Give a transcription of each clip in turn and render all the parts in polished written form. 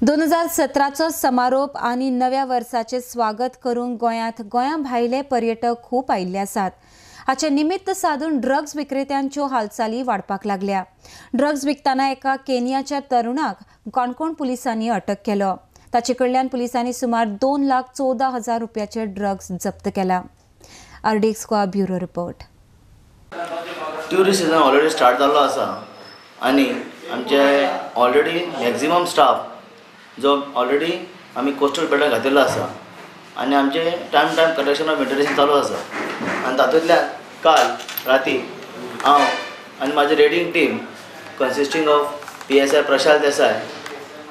2017चो समारोप आनी नव्या वर्साचे स्वागत करूंक गोंयांत गोंया भायले पर्यटक खूब आयिल्ले आसात. हाचे निमित्त साधून ड्रग्ज विक्रेत्यांच्यो हालचाली वाडपाक लागल्या. ड्रग्ज विकतना एका केनियाच्या तरुणाक काणकोण पुलिसांनी अटक केलो. ताचे कडल्यान पुलिसांनी सुमार 2,14,000 रुपयाचे ड्रग्ज जप्त केला. RDX Goa bureau report. Tourist season already start जाल्लो आसा आनी आमचे ऑलरेडी मॅक्झिमम स्टाफ जो ऑलरेडी आमी कोस्टल बेल्टान घातिल्लो आसा आनी आमचे time time collection of information चालू आसा. आनी तातूंतल्यान काल राती हांव आनी म्हाजी raiding team consisting of PSI Prashal Desai,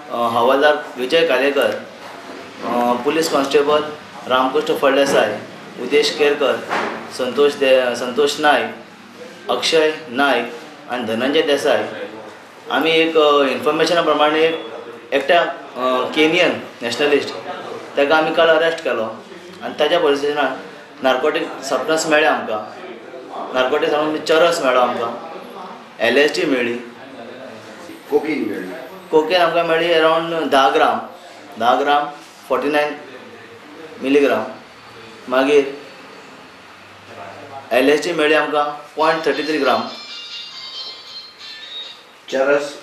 Havaldar Vijay Kalekar, police constable Ramkrishna Phaldesai, Udesh Kerkar, Santosh Naik, Akshay Naik आनी धनंजय देसाय आमी एक इन्फॉर्मेशना प्रमाणे एकट्या केनियन नॅशनलिस्ट ताका आमी काल अरेस्ट केलो आनी ताच्या पुलीस स्टेशनान नार्कोटीक सबस्टन्स मेळ्ळें आमकां. नार्कोटीक सबस्टन्स चरस मेळ्ळो आमकां, LSD मेळ्ळी, कोकीन मेळ्ळी. कोकीन आमकां मेळ्ळी अरावंड 10 ग्राम, 10 ग्राम 49 मिलीग्राम. मागीर LSD मेळ्ळी आमकां 0.33 ग्राम. चरस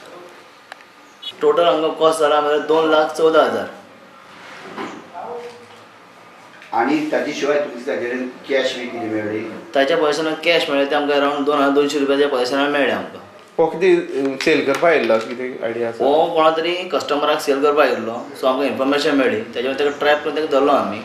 टोटल आमकां कॉस्ट जाला म्हळ्यार 2,14,000. आनी ताजे शिवाय तुमकां ताजे कडेन कॅश बी कितें मेळ्ळी? ताच्या पयशान कॅश मेळ्ळें ते आमकां अरावंड 2,200 रुपयाच्या पयशान मेळ्ळें आमकां. हो कितें सेल करपा आयिल्लो अशें कितें आयडिया आसा? हो कोणा तरी कस्टमराक सेल करपा आयिल्लो, सो आमकां इन्फॉर्मेशन मेळ्ळी, ताच्या ताका ट्रॅप करून ताका धरलो आमी.